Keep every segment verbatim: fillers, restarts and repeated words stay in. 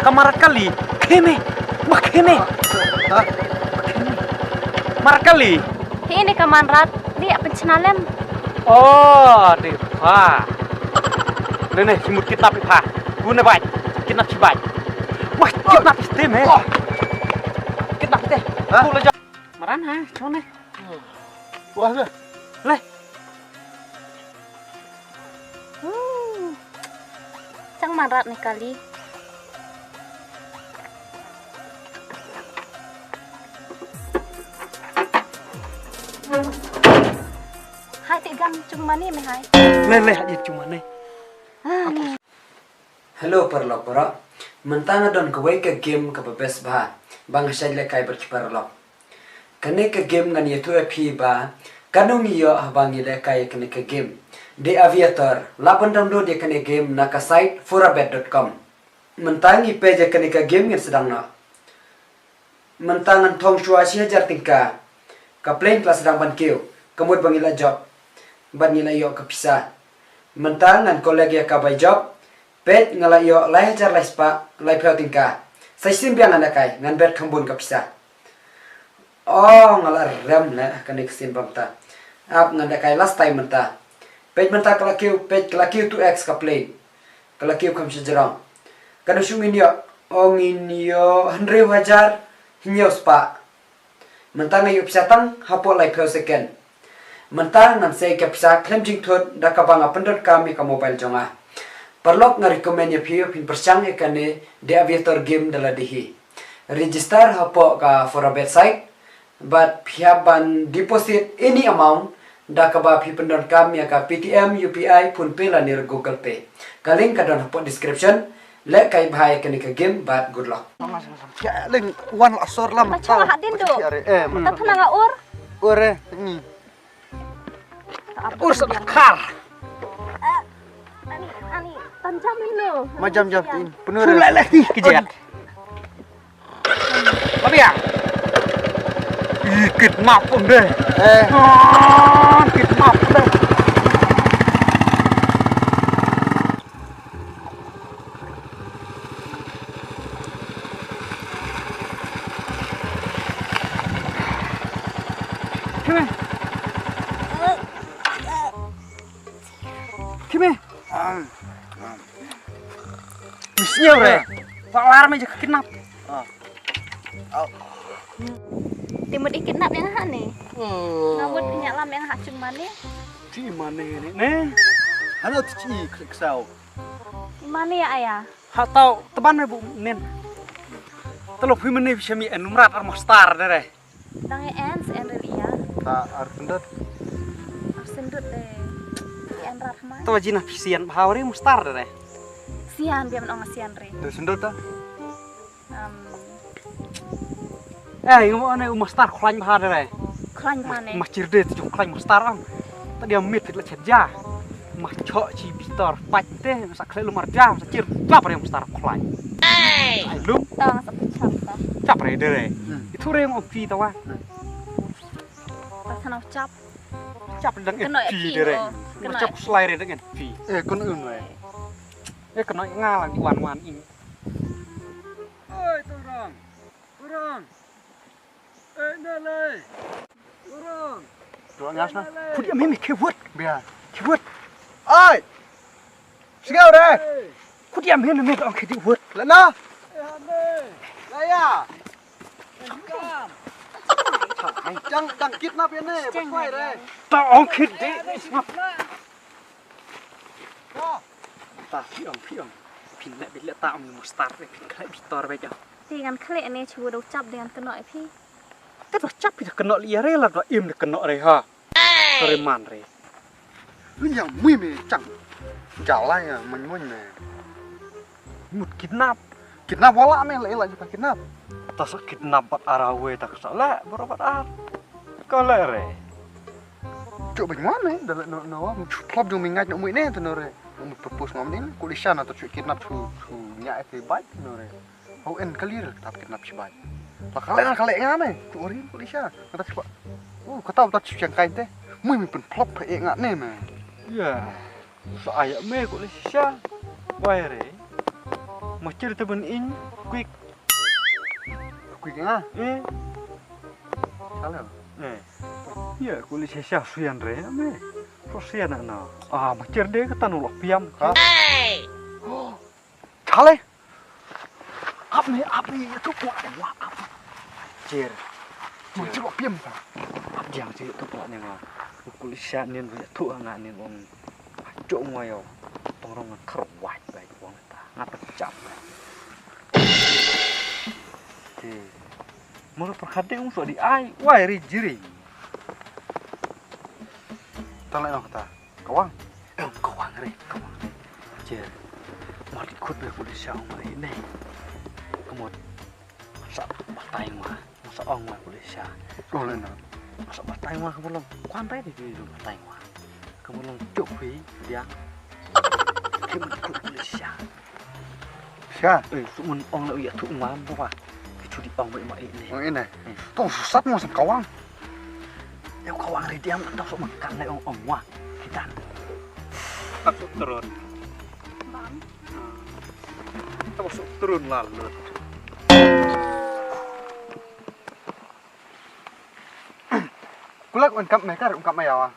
Ka Mad Rat kali. Khie me. Ba khie me. Ha? Mad Rat kali. Hi ne ka Mad Rat. Ni ap pen chna lem. Oh, di pha. Ne ne, shi mut kidnap pha. Ku ne bai. Kidnap shi bai. Wah, kidnap shi te me. Kidnap shi te. Ha? Ku la jap. Maran ha, chong ne. Wah le. Le. Hmm. Chang Mad Rat ne kali. Hai te jam chung mane me hai. Le le, hai chung mane. Ah, ni. Hello paralok baroh. Mynta nga don kawei ka game kaba best bha ba nga shait lehkai bad ki paralok. Kane ka game ngan ïathuh ïa phi ba kano ngi ïoh haba ngi lehkai ïa kane ka game. The Aviator, lah ban download ïa kane game na ka site forabet dot com. Mynta ngi peit ïa kane ka game, ngin sdang noh. Mynta ngan thong shuwa shi hajar tyngka. Ka plane ka la sdang ban kiew. Ka mut ba ngi la jop. Bad ngi la ïoh ka pisa. Mynta ngan collect ïa ka bai jop. Peit, nga la ïoh lai hajar lai spah laiphew tyngka. Sa shisien biang ngan lehkai, ngan bet kham bun ka pisa. Oh, nga la rem ne kane ka sien ba mynta. Ap, ngan lehkai last time mynta. Peit mynta ka la kiew, peit ka la kiew two X ka plane. Ka la kiew kham shajrong. Katno shuh ngin ïoh? Oh, ngin ïoh hynriew hajar hynñiew spah. Mynta nga ïoh pisa tang hapoh laiphew second. Mynta ngan sei ka pisa khlem jingthut da kaba nga pyndonkam ïa ka mobile jong nga. Paralok, nga recommend ïa phi ba phin pyrshang ïa kane The Aviator game da lade hi. Register hapoh ka Forabet site. Bad phi hap ban deposit any amount da kaba phi pyndonkam ïa ka Paytm, U P I, PhonePe lane Google Pay. Ka link ka don hapoh description. Lehkai bha ïa kane ka game bad good luck. Ling wan la sor lam. Ta chwa hadin do. Ta thana nga ur. Ur eh. Ur sa khar. Ani, ani, tan jam ino. Ma jam jam tin. Penuh. Chulai leh ti kejat. Papiang. Ih, kidnap pun deh. Eh. Ah, kidnap pun deh. Khie me. Khie me. Misnew re. Pak lar me je kidnap. Te mut i kidnap ïa nga ha ne. Nga mut pynïalam ïa nga ha chung mane. Chi mane ne. Ne. Hano chi klik sau. Mane ïa aya. Ha tau teban me bu nen. Telo phi mane phi shami en Mad Rat ar Mostar de re. Dang ïa en se en re ïa. Ta ar syndut. Ar syndut de. En rat mai. To jina phi sian bha re Mostar de re. Sian biang ong sian re. Te syndut ta. Em. Eh, ngam ong ne u Mostar khlaiñ bha de re. Khlaiñ bha ne. Ma chir de tu khlaiñ Mostar am. Ta dia mit la chet ja. Ma chok chi bitor pach te, ma sa khleh lumar ja, ma sa chir klap re Mostar khlaiñ. Ai lum. Ta sa chap ta. Chap re de re. Itu re ngam ong phi ta wa. Ta sana chap. Chap dang et phi de re. Ma chap slai re dang et phi. Eh, kun un re. Eh, kun nga lang wan wan in. Oi, turang. Turang. Eh, na lai. Turang. Turang ngas na. Khut ïa me me khewut. Bia. Khewut. Ai. Sngewre. Khut ïa me me me ong khewut. La na. Eh, ha me. La ya. Dang, dang kidnap ïa ne, ba khwai re. Ta ong khit de. Ta phi ong, phi ong. Phin leh bit leh ta ong Mostar re, phin khleh bitor beit ong. Te ngan khleh ne, chu do chap de ngan kynnoh ïa phi. Te ba chap phi da kynnoh leh ïa re la da im de kynnoh re ha. Re man re. Lu yang mui me chang. Jalai ya man mui me. Mut kidnap. Kidnap wala me la ila jipa kidnap. Ta sa kidnap bat ara we ta sa le bro bat ar. Ko le re. Chuk bang wan me da le no no. Chuk klop jong me ngait no mui ne to no re. Mut propose ngam ne. Ku li sha na to chuk kidnap chu chu nya te bai no re. Hau en kali re ta kidnap shi bai. La kale na kale nga me. Chuk ori ku li sha. Kata chuk. Oh, kata ta chuk chang kai te. Mui me pun klop pha e nga ne me. Ya. Sa aya me ku li sha. Wai re. Machir te ben in quick. Quick nga. Eh. Salah. Eh. Ya, kulit sesa suyan re me. Suyan na. Ah, machir de kata nulok piam. Ha? Chale. Ap ni, ap ni, itu kuat wah ap. Jer. Mun cuba piam ka. Ap jang je itu kuat ni ma. Kulit sesa nin tu nga nin ong. Cok ngwa yo. Tong rong ngan kharwai bai wang ta. Nga ta chap bai. Ti. Mulu perhati ung so di ai. Wai ri jiri. Tang lai nong kata. Kawang. Em, kawang re, kawang re. Jer. Mari kut be kulit sesa ong mai ne. Kemot. Sa batai ngwa. Sa ong ngwa kulit sesa. Oh, le na. Sa batai ngwa kemot long. Kwan tai di di batai ngwa. Kemot long cok hui dia. Kemot kulit sesa. Sesa. Eh, su mun ong le ya tu ngwa mo wa. Ki chu di ong mai mai ne. Ong ine. Tong susat mo sam kawang. Yow kawang ri diam tong sok makan le ong ong wa. Kita. Tap sok turun. Bang. Tap sok turun lalu. Kulak un kap me kar un kap me yawa.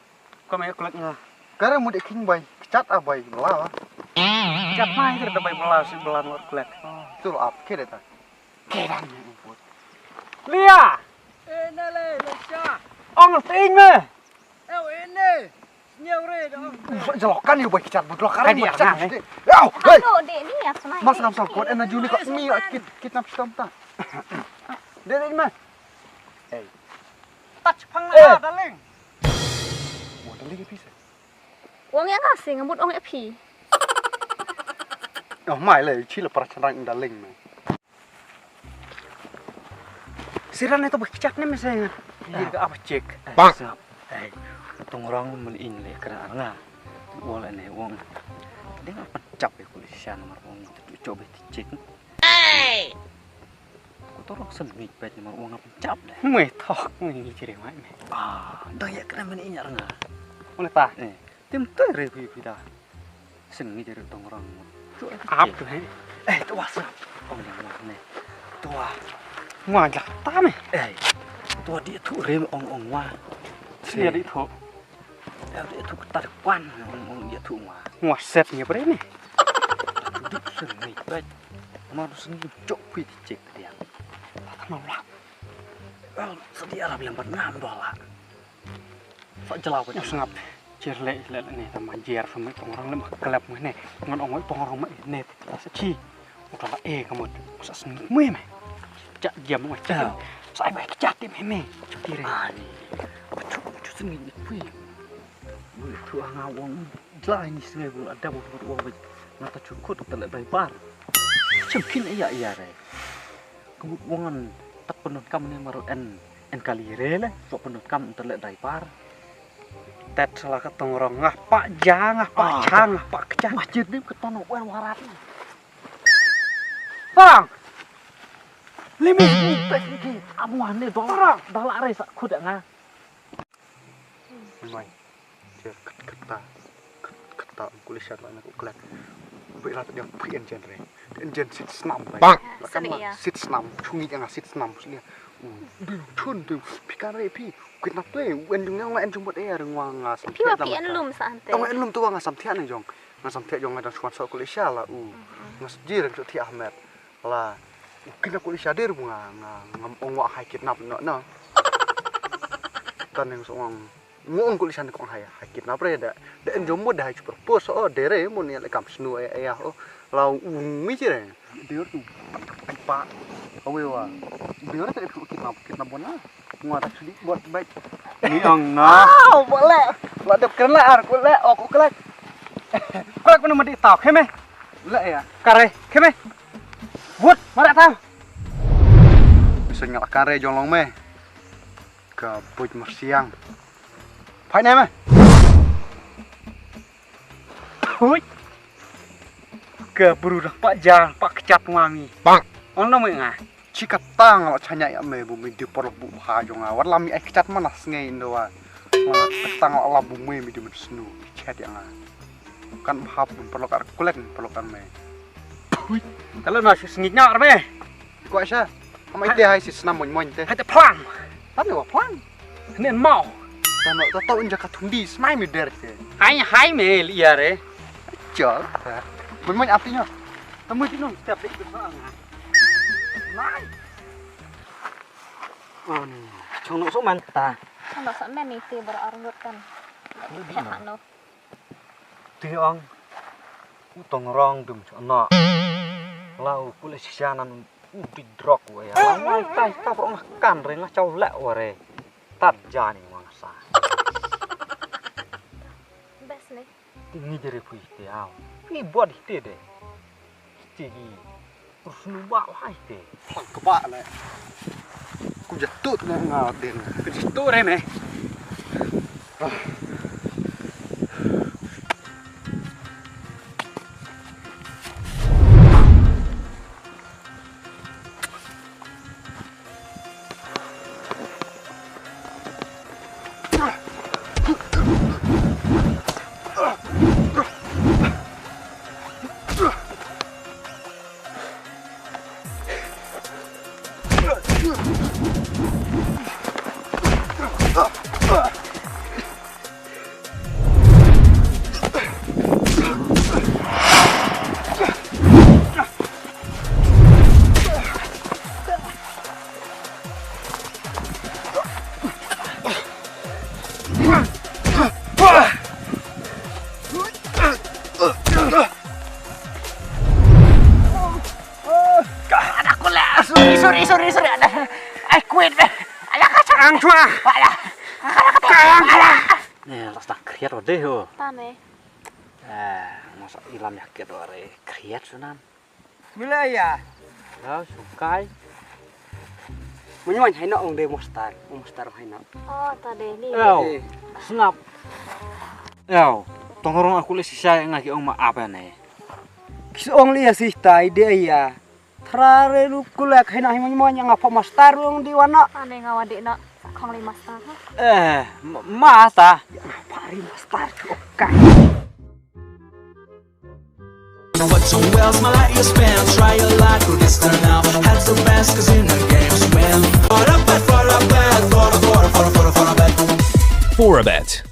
Kap me kulak nga. Kar mu de king bai. Kechat a bai bela wa. Kechat mai kar da bai bela si bela ngot kulak. Tu ap ke de ta. Ke dan ne put. Lia. Eh, na le, le sha. Ong ting me. Eh, ini. Sniaw re dong. Jelokan yu bai kicat budlok karen bai kicat. Yow, hey. Ano de ni ya sunai. Mas nam sangkot ena juni kok mi kit kit nam stom ta. De de ma. Hey. Touch pang na darling. Mo darling pisa. Wong yang asing ngamut ong epi. Oh mai le chi le para chanrang darling me. Siran ito ba kichak ne mese nga. Ye ka apa chek. Bang. Sngap. Hey. Tong rong mun in le kra nga. Wala ne wong. Ding apa chap ya kulit shan mar wong tu chop ti chek. Hey. Ko to rong sen mi pet mar wong apa chap de. Mui thok mui ni jere mai me. Ah, dang ya kra mun in ya nga. Wala ta. Eh. Tim tu re phi phi da. Sen ngi jari tong rong. Ap tu he. Eh, tu wa sa. Ong ni wa ne. Tu wa. Wa ja ta me. Eh. Tu wa di tu re ong ong wa. Sia di tu. Eh, di tu ketar kwan ong ong di tu wa. Wa set ni pre ni. Tu di sen ngi pet. Ma tu sen ngi jok pi di chek dia. Ta ma la. Well, sedia lah bilang buat ngam dola. Fa jelaw ka sngap. Jer le le ne ta ma jer fa me tong rong le ma klep me ne. Ngan ong tong rong me ne ta sa chi. U ta la e ka mot. Sa sngap me me. Ja jam me ja. Sa ai me ja ti me me. Ti re. Ani. Chu chu sngap ni pui. Mu tu anga wong jla ni sngap bu ada bu wong. Nata chu kut ta le dai par. Chim kin ya ya re. Ka mut wong an tak penut kam ne maru en en kali re le so penut kam enter le driver. Tet sala ka tong rong ngah pa ja ngah pa cha ngah pa kcha. Masjid ni ka tono wer warat. Tong. Limi ni pes ni ki amuan ni dong. Dala re sa khut nga. Mai. Jer kat kata. Kat kata kulit shat la na ku klat. Bai rat dia pui enjen re. Enjen sit snam bai. Bang. Sit snam chungi janga sit snam sini. Bi chun tu pikan re pi. Kuit nap tu en jung nga en jung bot er ngwa nga sam. Piwa pi en lum sa ante. Tong en lum tu nga sam thian jong. Nga sam thian jong nga dang chuan sa kulit shala u. Nga jer jong thian Ahmed. La. Kidnap kulit sha der bu nga nga ngam ong wa hai kidnap no no. Tan neng so ong ngong kulit sha ko hai hai kidnap re da. Da en jom da hai chu propose o dere mo ni le kam snu e e o. La ung mi jere. Der tu. Pa. Awe wa. Der te kidnap kidnap bona. Ngwa ta chuli bot bai. Ni ong na. Au bole. La dep kren la ar kule o ku kle. Kule ku na madi tau kheme. La ya. Kare kheme. Wut mara tau. Sing la kare jong long me. Ka buj marsiang. Phai ne me. Thui. Ka bru dah pak jang pak kecap ngami. Bang. Ong no me nga. Chi kata nga la chanya ya me bu mi di por bu ha jong nga. Wat la mi ai kechat mana sngai indo wa. Nga kata nga la bu me mi di men snu. Chat ya nga. Kan bha bu perlu kar kulek perlu kan me. Ui, kalau na shu sngit nya arme. Ko sha. Ama ite hai si snam moin moin te. Hai te plang. Tane wa plang. Nen mau. Tano tato unja ka thundi snai mi der te. Hai hai me liare. Chal. Moin moin ap ti nyo. Tamu ti nong step dik tu sa nga. Nai. An, chong nok sok man ta. Ano sa men ite bar arngut kan. Lu di Khat na. No. Ti ong. U tong rong dum chok na. Lau kule shisha nan u di drok wa ya. Lau mai tai ta prong kan re nga chau le wa re. Tat jani wa nga sa. Best ne. Ti ngi jere pui te au. Ni body te de. Ti gi. Terus nu ba wahai te. Plang kebak le. Ku jatut ne nga din. Ku jatut re me. Anak ko lah. Sorry, sorry, sorry, sorry. Anak. I quit, man. Anak kacang. Ang chua. Anak kacang. Ang chua. Anak. Ne, las dah kriat wa deh ho. Tane. Eh, masa ilam ya kiat wa re kriat sunan. Mila ya. Ya, sukai. Munyo hai no ong de mostar, mostar hai no. Oh, ta de ni. Yo, sngap. Yo, tong rong aku le sisa nga ki ong ma apa ne. Kis ong le ya si tai de ya. Trare lu kulak hai na hai munyo nga pho mostar ong di wana. Ane nga wadi na kong le mostar. Eh, ma ta. Pari mostar okai. What's so well, smell like you spend. Try your luck, go this turn out. Has the best, cause in the games win. For a bet, for a bet, for a, for a, for a, for a, for a bet. For a bet.